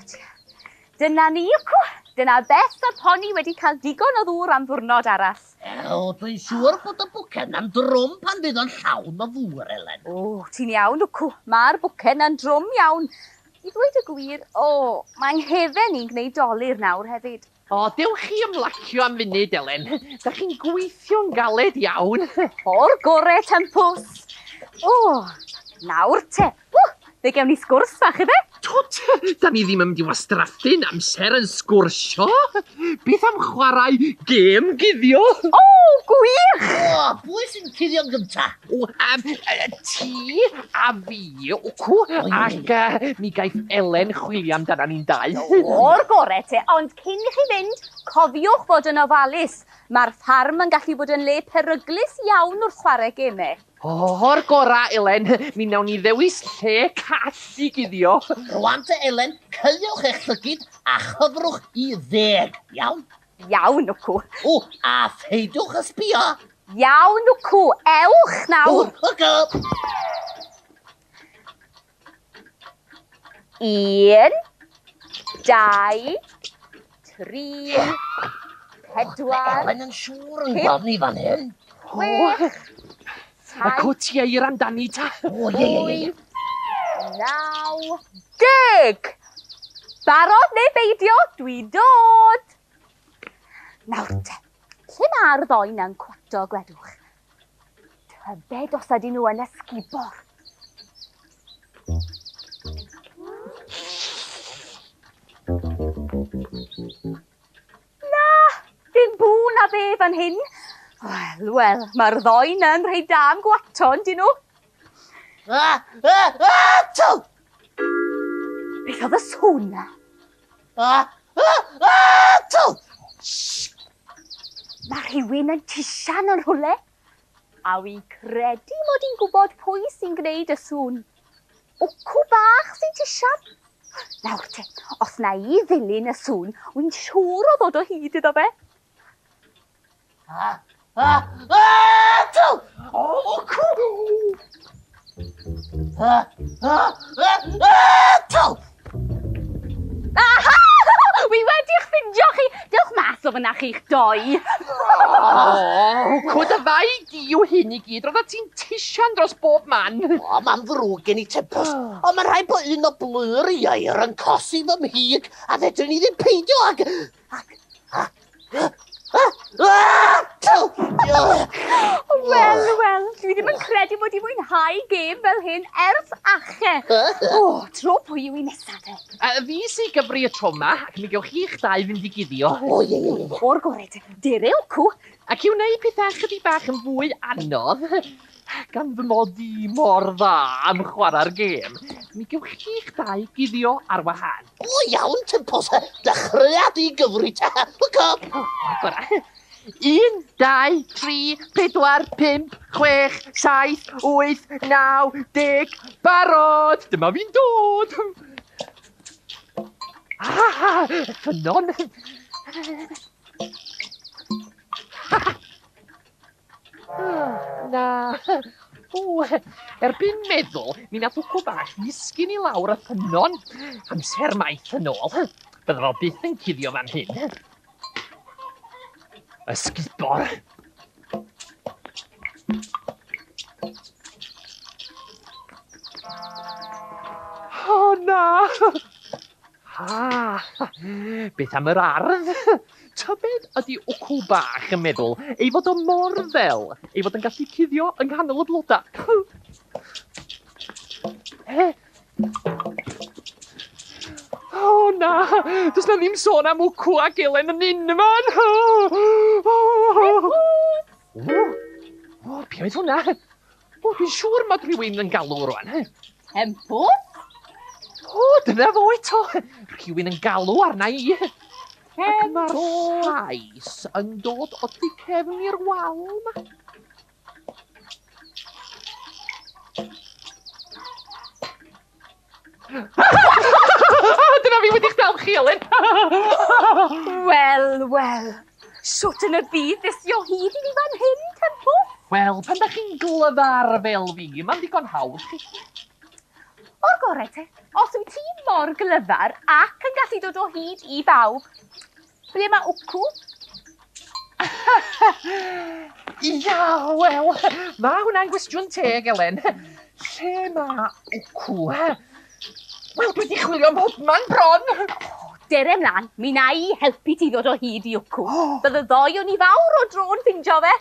dear. Dyna ni, Wcw. Dyna Beth a'r poni wedi cael digon o ddŵr am ddwrnod arall. O, dwi'n siŵr bod y bwced na'n drwm pan fydd o'n llawn o ddŵr, Elen. O, ti'n iawn, Wcw. Mae'r bwced na'n drwm iawn. I ddweud y gwir, o, mae nghefen i'n gwneud dolur nawr hefyd. O, dewch chi ymlacio am funud, Elen. Da chi'n gweithio'n galed iawn. O'r gore, Tempws. O, nawr te. O, fe gewn ni sgwrs fach, ife? Twt, da ni ddim yn mynd i wastraffu'n amser yn sgwrsio. Beth am chwarae gêm guddio? O, gwych! O, pwy sy'n cuddio'n gynta? O, ti a fi, Wcw, ac mi gaiff Elen chwilio amdana ni'n dau. O'r gore te, ond cyn i chi fynd, cofiwch fod yn ofalus. Mae'r ffarm yn gallu bod yn le peryglus iawn wrth chwarae gemau. O'r gora, Elen, mi wnawn ni ddewis lle call i guddio. Rwan te, Elen, caewch eich llygid a chyfrwch i 10, iawn? Iawn, Wcw. O, a pheidiwch ysbio. Iawn, Wcw, ewch nawr. O, go. 1, 2, 3, 4... Elen yn siŵr yn gweld ni fan hyn. 6, Y cwt ieir amdani ta. O, ie, ie, ie. 9, 10! Barod neu beidio, dwi'n dod! Nawr te, lle mae'r ddoi na'n cwato, gwedwch? Tybed os ydyn nhw yn ysgubor. Na, dim bw na be fan hyn. Wel, wel, mae'r ddoi na'n rhai da am gwato, yndyn nhw? A, a, a, tw! Beth oedd y sŵn na? A, a, a, tw! Mae rhywun yn tisian yn rhywle. A wi'n credu mod i'n gwybod pwy sy'n gwneud y sŵn. Wcw bach sy'n tisian. Nawr te, os na i ddilyn y sŵn, wi'n siŵr o ddod o hyd iddo fe. A, a, a, tw! O, wcw! A, a, a, a, tw! Aha! Wi wedi'ch ffindio chi! Dewch mas o fyna chi'ch doi. O, wcw, dy fai di yw hyn i gyd. Roedda ti'n tisian dros bob man. O, mae'n ddrwg gen i, Tempws. O, mae'n rhaid bod un o blur ieir yn cosi fy mhig, a fedrwn ni ddim peidio ag... Ag... A, a, a, tw! Wel, wel, dwi ddim yn credu mod i mwynhau gêm fel hyn ers ache. O, tro pwy yw i nesaf te? Fi sy'n gyfri y tro yma, ac mi gewch chi'ch dau fynd i guddio. O, ie, ie, ie. O'r gore te, dere wcw. Ac i wneud pethau chydig bach yn fwy anodd, gan fy mod i mor dda am chwarae'r gêm, mi gewch chi'ch dau guddio ar wahân. O, iawn, Tempws, dechreuad i gyfri te. Look up! O'r gorau. 1, 2, 3, 4, 5, 6, 7, 8, 9, 10. Barod! Dyma fi'n dod! Ah, ffynnon! Na. O, erbyn meddwl, mi nath wcw bach ddisgyn i lawr y ffynnon. Amser maith yn ôl. Bydda fo byth yn cuddio fan hyn. Ysgubor. O, na! Ha, beth am yr ardd? Tybed ydy wcw bach yn meddwl ei fod o mor ddel, ei fod yn gallu cuddio yng nghanol y bloda. O na, does na ddim sôn am wcw ac Elen yn unman. O, be oedd hwnna? O, dwi'n siŵr mod rhywun yn galw rwan. Tempws? O, dyna fo eto. Rhywun yn galw arna i. Ac mae'r llais yn dod o tu cefn i'r wal yma. Dyna fi wedi'ch dal chi, Elen. Wel, wel. Shwt yn y byd ddes i o hyd i fi fan hyn, Tempws? Wel, pan da chi'n glyfar fel fi, mae'n ddigon hawdd chi. O'r gorau te, os wyt ti mor glyfar ac yn gallu dod o hyd i bawb, ble mae Wcw? Ia, wel, mae hwnna'n gwestiwn teg, Elen. Lle mae Wcw? Wel, dwi wedi chwilio am bobman bron. Dere ymlaen, mi na i helpu ti ddod o hyd i Wcw. Bydd y ddoi o'n i fawr o dro'n ffindio fe.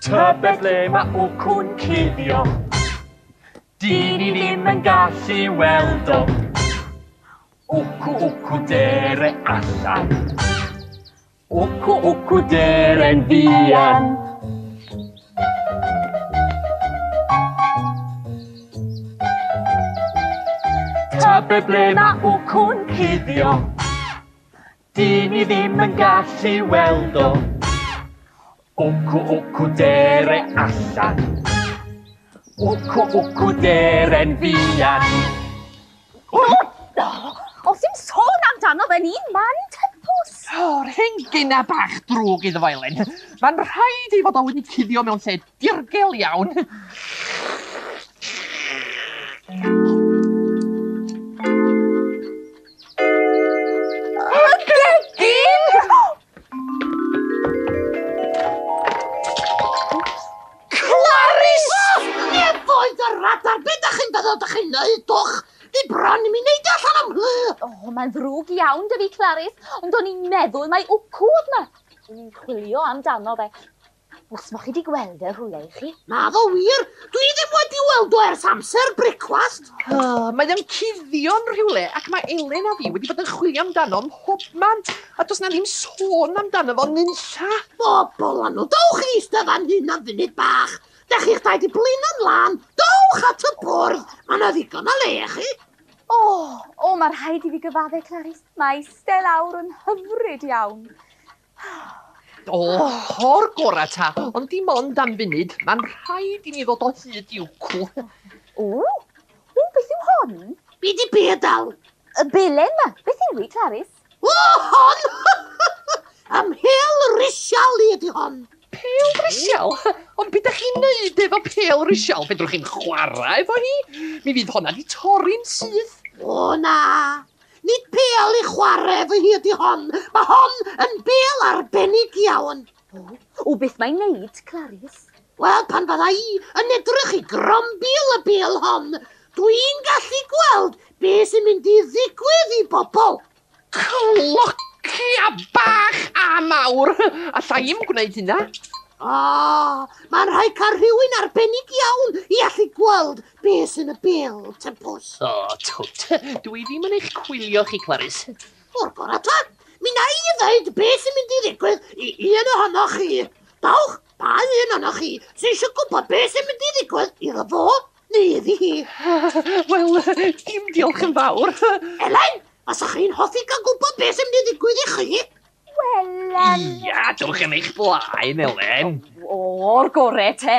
Tybed ble mae Wcw'n cuddio? Dyn ni ddim yn gallu weld o. Wcw, wcw, dere allan. Wcw, wcw, dere'n fuan. Tybed ble mae Wcw'n cuddio? Dyn ni ddim yn gallu weld o. Wcw, wcw, dere allan. Wcw, wcw, dere'n fuan. Os dim sôn amdano fe'n un man, Tempws. O'r hen gynna bach drwg iddo fo, Elen. Mae'n rhaid ei fod o wedi cuddio mewn lle dirgel iawn. Y gegin! Clarice! Nefoedd y radar, be da chi'n feddwl da chi'n neud, dwch? Di bron i mi neud allan am hly. O, mae'n ddrwg iawn dy fi, Clarice, ond o'n i'n meddwl mai Wcw oedd 'ma. O'n i'n chwilio amdano fe. Os mo chi wedi gweld e rhywle i chi? Na ddo wir, dwi ddim wedi weld o ers amser brecwast. Oh, mae o'n cuddio'n rhywle ac mae Elen a fi wedi bod yn chwilio amdano ym mhobman a does na ddim sôn amdano fo nunlla. Bobol anw, dowch i eistedd fan hyn am funud bach. Dach chi'ch dau di blino'n lân, dowch at y bwrdd, mae yna ddigon o le i chi. O, o, mae rhaid i fi gyfadde, Clarice. Mae eistedd lawr yn hyfryd iawn. O, o'r gorau ta, ond dim ond am funud. Mae'n rhaid i ni ddod o hyd i Wcw. O, o, beth yw hon? Be di be dal? Y belen ma, beth yw hi, Clarice? O, hon! Ym mhêl risial i ydi hon. Pêl risial? Ond beth ydych chi'n neud efo pêl risial? Fedrwch chi'n chwarae efo hi? Mi fydd honna di torri'n syth. O na, nid pêl i chwarae efo hi ydi hon. Mae hon yn bêl arbennig iawn. O, beth mae'n neud, Clarice? Wel, pan fydda i yn edrych i grombil y bêl hon, dwi'n gallu gweld beth sy'n mynd i ddigwydd i bobl. Clocia bach a mawr! Alla i'm gwneud hynna. O, mae'n rhaid cael rhywun arbennig iawn i allu gweld beth sy'n y bêl, Tempws. O, twt. Dwi ddim yn eich cwylio chi, Clarice. O'r gorau ta, mi na i ddeud beth sy'n mynd i ddigwydd i un ohonoch chi. Dawch, pa un ohonoch chi sy'n eisiau gwybod beth sy'n mynd i ddigwydd iddo fo neu iddi hi. Wel, dim diolch yn fawr. Elen, faswch chi'n hoffi cael gwybod beth sy'n mynd i ddigwydd i chi? Wel, Ia, dwch yn eich blaen, Elen. O'r gorau te.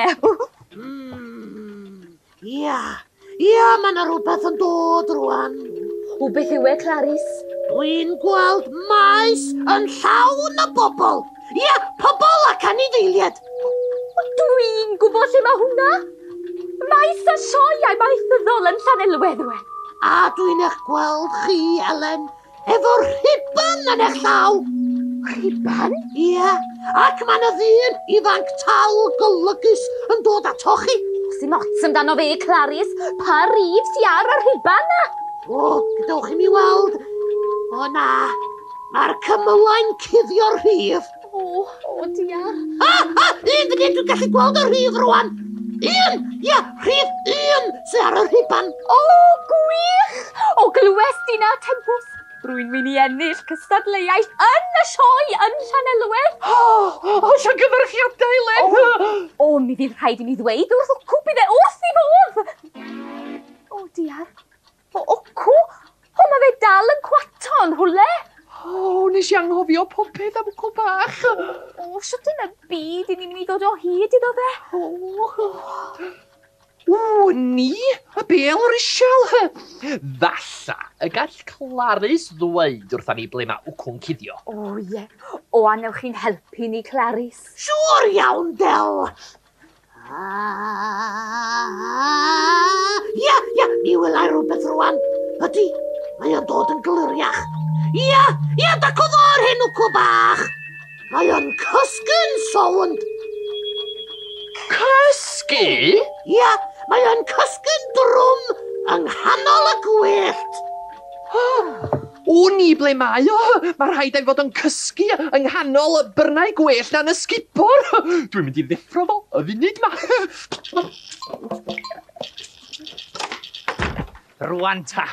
Ia, ia, mae yna rhywbeth yn dod rwan. O, beth yw e, Clarice? Dwi'n gweld maes yn llawn o bobl. Ia, pobl ac anifeiliaid. O, dwi'n gwybod lle mae hwnna. Maes y sioeau maethyddol yn Llanelwedd yw e. A dwi'n eich gweld chi, Elen, efo rhuban yn eich llaw. Rhuban? Ia, ac mae yna ddyn ifanc tal golygus yn dod atoch chi. Sim ots amdano fe, Clarice. Pa rif sy ar y rhuban na? O, gadewch i mi weld. O na, mae'r cymylau'n cuddio'r rhif. O, o diar. Ah, ah, un funud, dwi'n gallu gweld y rhif rwan. Un, ia, rhif un sy ar y rhuban. O, gwych! O, glywes di na, Tempws. Rwy'n mynd i ennill cystadleuaeth yn y sioe yn Llanelwedd. O, o, llongyfarchiadau, Elen. O, mi fydd rhaid i mi ddweud wrth Wcw bydd e wrth ei fodd. O, diar. O, Wcw? O, mae fe dal yn cwato'n rhywle. O, nes i anghofio popeth am Wcw bach. O, shwt yn y byd i ni'n mynd i ddod o hyd iddo fe? O, o, ni? Y bêl risial. Falla y gall Claris ddweud wrtha ni ble mae Wcw'n cuddio. O ie. O, a newch chi'n helpu ni, Claris. Siŵr iawn, Del. Ia, ia, mi welai rhywbeth rwan. Ydy, mae o'n dod yn gliriach. Ia, ia, dacw ddo'r hen wcw bach. Mae o'n cysgu'n sownd. Cysgu? Ia, mae o'n cysgu'n drwm yng nghanol y gwyllt. Wn i ble mae o. Mae rhaid ei fod yn cysgu yng nghanol y byrnau gwell na'n ysgubor. Dwi'n mynd i ddeffro fo y funud ma. Rwan ta,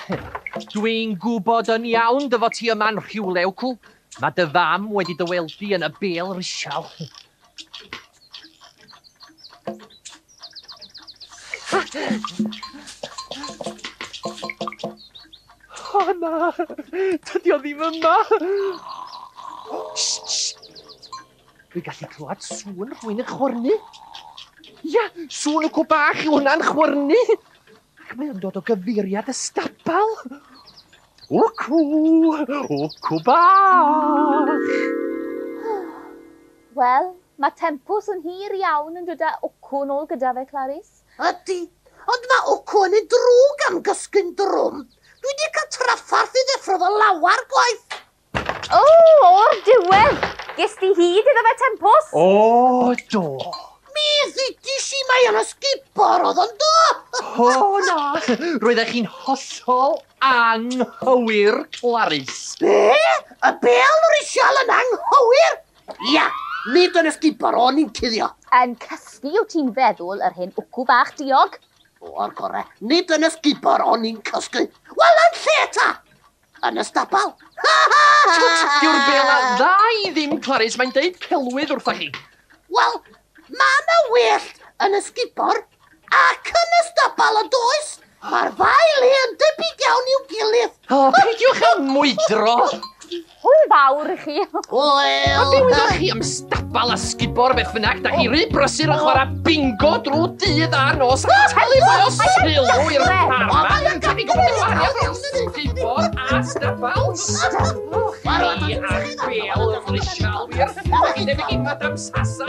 dwi'n gwybod yn iawn dy fod ti yma'n rhywle, Wcw. Mae dy fam wedi dy weld di yn y bêl risial. O na, tydi o ddim yma. Shh, shh. Dwi'n gallu clywed sŵn rhywun yn chwyrnu. Ia, sŵn y cw bach yw hwnna'n chwyrnu. Ac mae o'n dod o gyfeiriad y stabal. Wcw, wcw bach. Wel, mae Tempws yn hir iawn yn dod â Wcw nôl gyda fe, Claris. Ydy, ond mae Wcw yn ei drwg am gysgu'n drwm. Dwi wedi cael traffarth i ddeffro fo lawar gwaith. O, o'r diwedd! Ges di hyd iddo fe, Tempws? O, do. Mi ddudis i mai yn ysgubor oedd o'n do. O, na. Roeddech chi'n hollol anghywir, Claris. Be? Y bêl risial yn anghywir? Ia, nid yn ysgubor o'n i'n cuddio. Yn cysgu wyt ti'n feddwl yr hen wcw bach diog? O'r gore, nid yn ysgubor o'n i'n cysgu. Wel, yn lle ta? Yn y stabal. Twt, dyw'r bêl a dda i ddim, Claris. Mae'n deud celwydd wrtha chi. Wel, mae yna wellt yn y sgubor ac yn y stabal yn does. Mae'r ddau le yn debyg iawn i'w gilydd. O, peidiwch â mwydro. Hwyl fawr i chi. Wel... A be wyddoch chi am stabal a sgubor beth bynnag? Da chi rhy brysur yn chwarae bingo drwy dydd a nos a talu mwy o sylw i'r ffarma. Da ni gwybod y gwahaniaeth rhwng sgubor a stabal. Chi a'r bêl risial wir. Da chi'n debyg i Madame Sasa.